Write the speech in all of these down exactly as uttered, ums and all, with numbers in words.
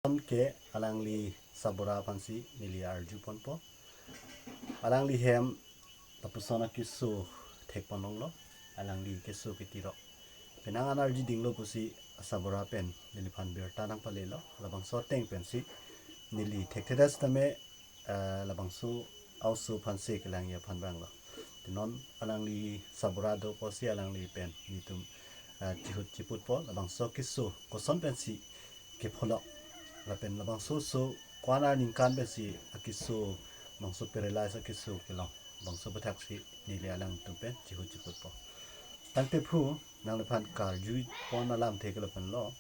Ke alangli sabura aphansi neli arju ponpo. Alangli hem lapuson akeso thek pon longlo. Alangli keso ketirok. Penang an arju dinglo pusi sabura pen neliphan birta nangpalelo. Labangso ateng pensi neli thekthedet tame, eh, labangso a-oso aphansi kelangji aphan vanglo. Te non alangli sabura do pusi alangli pen netum, eh, chihut chiputpo, labangso keso koson pensi kepholok. Lapen labangso oso ko-an aningkan pensi akeso, bangso paralyze akeso kelong. Bangso aputhaksi neli alangtum pen chihut chiputpo. Tangte phu nangliphan karju pon alamthe ke lapenlo,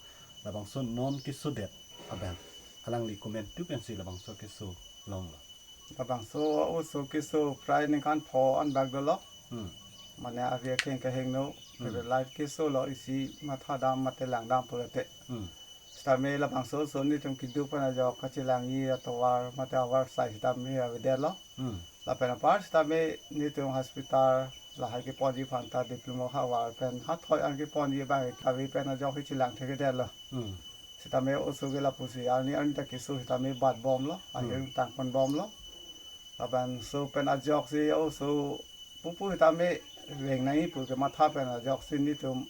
labangso non kesodet abang alangli komantu pensi labangso keso longlo? Labangso oso keso prai ningkan pho an bak dolo. Hmm. Mane ave keng kehingno, Hmm. paralyze keso lo, isi matha dam mate lang dam pulote. Hmm. Sitame labangso oso netum keduk pen ajok kachelangji atovar mate avarsai sitame avedetlo. Hmm. Lapen apar sitame netum hospital lahai keponji aphan ta diploma havar pen hathoi an keponji abang kave pen ajok hi chelang thekthedetlo. Hmm. Sitame oso ke lapusi arni arni ta keso sitame bat bomlo, Hmm. ahirjume tang pon bomlo. Labangso pen ajoksi oso pupu sitame veng nangji pu kematha pen ajoksi netum,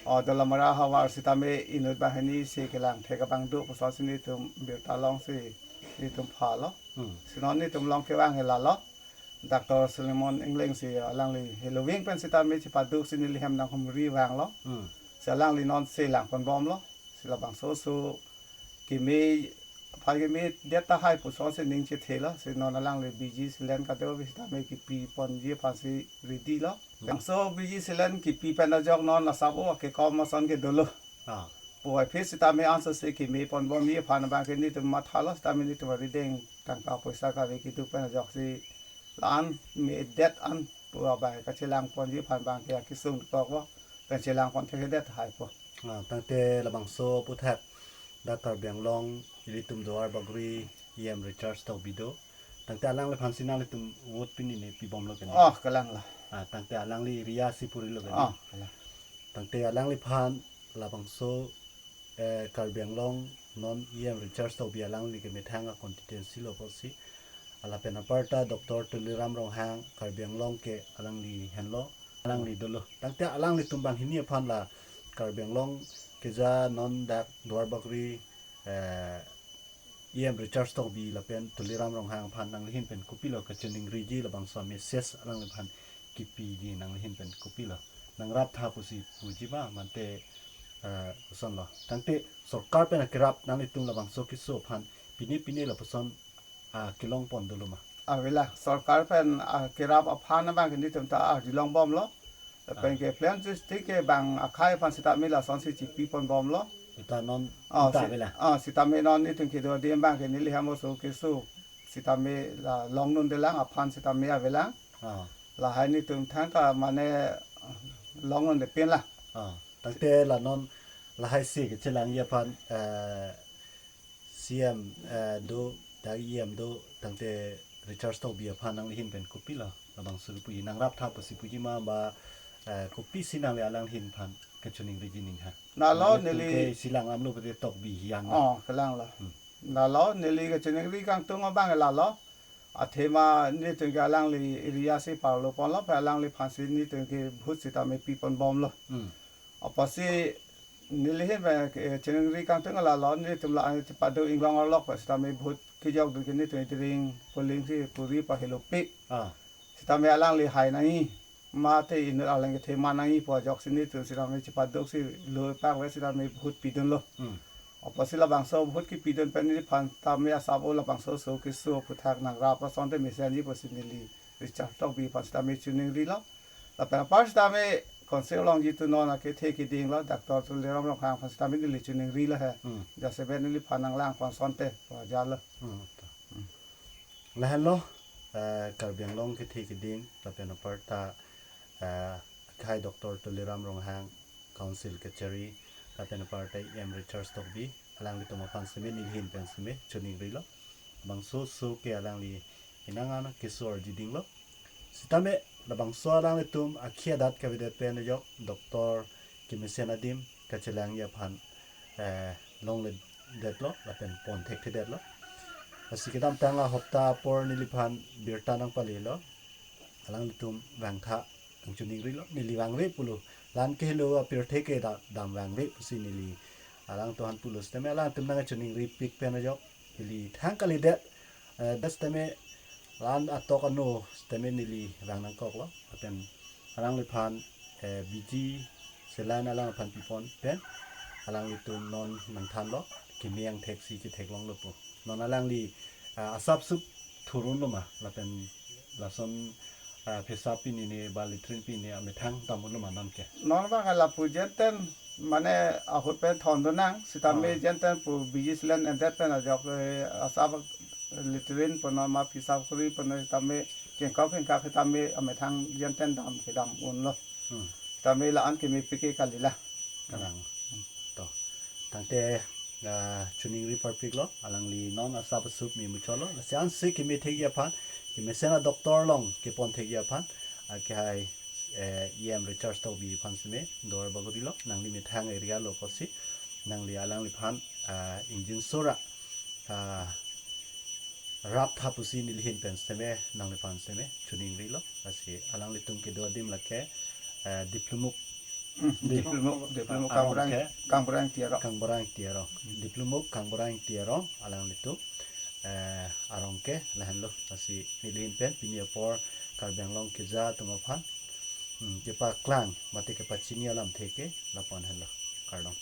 o, Dolamara havar sitame inut banghini si kelang thek abang do pusonsi netum birta longsi netum phalo. Hmm. Si non netum long kevang ke lalo. Doctor Solomon Engleng si alangli heloving pen sitame chepaduksi neli hem nanghumri vanglo. Hmm. Si alangli non si lang pon bomlo. Si labangso oso keme, aphan kemedet tahai pusonsi ning chethelo. Si non alangli B G saline kado sitame kepi ponji aphansi ready lo. Hmm. Bangso B G saline kepi pen ajok non asap o akekom ason ke dolo. Ah. Puvoiphit sitame ansose keme pon bomji aphan abang ke netum mathalo, sitame netum arideng tangka poisa kave keduk pen ajoksi la-an medet an pu abang kachelang ponji aphan abang ke akesung kokpo, pen chelang pon thekthedet tahaipo. Ah, tangte labangso aphuthak dak Karbi Anglong ilitum Duarbagori E M Richard Tokbi do. Tangte alangliphansi nanglitum vote pini ne pi bomlo kene? Oh, kalang la. Ah, tangte alangli area si purilo kene? Oh, kalang. Tangte alangliphan labangso, eh, Karbi Anglong non E M Richard Tokbi alangli kemethang a-constituency lo pusi. Lapen aparta Doctor Tuliram Ronghang Karbi Anglong ke alangli henlo, alangli dolo. Tangte alanglitum banghini aphan la Karbi Anglong keja non dak Duarbagori, eh, E M Richard Tokbi lapen Tuliram Ronghang aphan nangli ahin pen kopilo kachiningriji, labangso message alangliphan kipiji nangli ahin pen kopilo? Nangrap tha pusi puji ma mate, eh, kosonlo? Tangte sorkar pen akerap nanglitum labangso keso aphan pine pine lapuson, ah, kelong pon dolo ma? Avelang, sorkar pen akerap aphan abang ke netum ta arjulong bomlo. Lapen Ah. ke Plateau District ke bang akhei aphan sitame lasonsi chepi pon bomlo. Sita non Oh, ta si-, avelang. Ah, sitame non netum kedo adim abang ke neli hem oso keso sitame la longnundelang aphan sitame avelang. Ah. Lahai netum thangta mane longnunde pinlang. Ah. Tangte la non lahai si kechelangji aphan, eh, C M, eh, do, dak E M do, tangte Richard Tokbi aphan nangli ahin pen kopilo? Labangso puji nangrap tha pusi puji ma ba, eh, kopisi nangli alang ahin aphan kachiningriji ning ha? Lalo Nangli neli ke silang amlo pete Tokbi hiang na. Oh, kalang lo. Hmm. Lalo neli kachiningri kangtung abang lalo. Athema netum ke alangli area si parlo ponlo, pen alangliphansi netum ke vote sitame pi pon bomlo. Hmm. Apotsi neli ahin pen, eh, chiningri kangtung lalo, netum la-an chepaduk inglong arlok pen sitame vote kejok dun ke netum idring polling si puri pa helopi. Ah. Sitame alangli hai nangji mate inut arleng kethe ma nangji pu ajoksi netum sitame chepaduksi lo pak ve sitame vote pidunlo. Hmm. Apotsi labangso vote kepidun pen neliphan tame asap o labangso oso keso aphuthak nangrap asonte mesenji pusi neli Richard Tokbi aphan sitame chiningrilo. Lapen apar sitame konsel along jitu non akethe keding lo, Doctor Tuliram Ronghang aphan sitame neli chiningrilo he. Hmm. Jasemet neliphan nanglang pon asonte, wajalo. Hmm, ta. Hmm. Lahenlo, eh, Karbi Anglong kethe keding, lapen aparta, eh, akhei Doctor Tuliram Ronghang, Council Kachari, lapen aparta E M Richard Tokbi, alanglitum aphan seme neli ahin pen seme chiningrilo. Bangso oso ke alangli inangan keso arjudinglo. Sitame labangso alanglitum akhei adat kavedet pen ajok Doctor kemesen adim kachelangji aphan, eh, longle detlo, lapen pon thekthedetlo. Lasi kedamtang ahopta apor neliphan birta nangpalelo. Alanglitum vangtha, nangchoningrilo, neli vangve pulo. La-an ke helo apirthe ke da-, dam vangve pusi neli alangtum aphan pulo sitame alangtum nangchoningripik pen ajok neli thang kalidet. Eh, dak sitame la-an atok ano sitame neli vang nangkoklo. Lapen alangliphan, eh, B G saline alangphan pipon pen alanglitum non nangthanlo, keme angthek si chetheklonglo pu. Non alangli, ah, asap sup thurunlo ma, lapen lason, ah, pesap pini ne ba latrine pini amethang tamunlo ma non ke? Non bang lapu jenten, mane ahut pen thondunang, sitame Ah. jenten pu B G saline endet pen ajok, eh, asap latrine punon ma pesap khuri punon sitame kengkap kengkap sitame amethang jenten dam kedam unlo. Hmm. Sitame la-an kemepik ke kalila. Kalang. To. Tangte, ah, choningri parpiklo, alangli non asap sup memuchotlo. Lasi ansi keme thekji aphan, kemesen a-doctor along kepon thekji aphan, ah, kehai, eh, E M Richard Tokbi aphan sitame, Duar Bagorilo, nangli methang area lo pusi, nangli alangliphan, ah, ingjinso ra, ah, raptha pusi neli ahin pen sitame, nangliphan sitame choningrilo. Lasi alanglitum kedo adim lake, eh, Diplumuk. Hmm, Di- Diplumuk, Diplumuk arong Kangburang, ke? Kangburang Tiarong. Kangburang Tiarong. Diplumuk Kangburang Tiarong alanglitum, eh, arong ke lahenlo. Lasi neli ahin pen pini apor Karbi Anglong keja atum aphan, hmm, kepaklang mate kepachini alamthe ke lapu-an henlo. Kardom.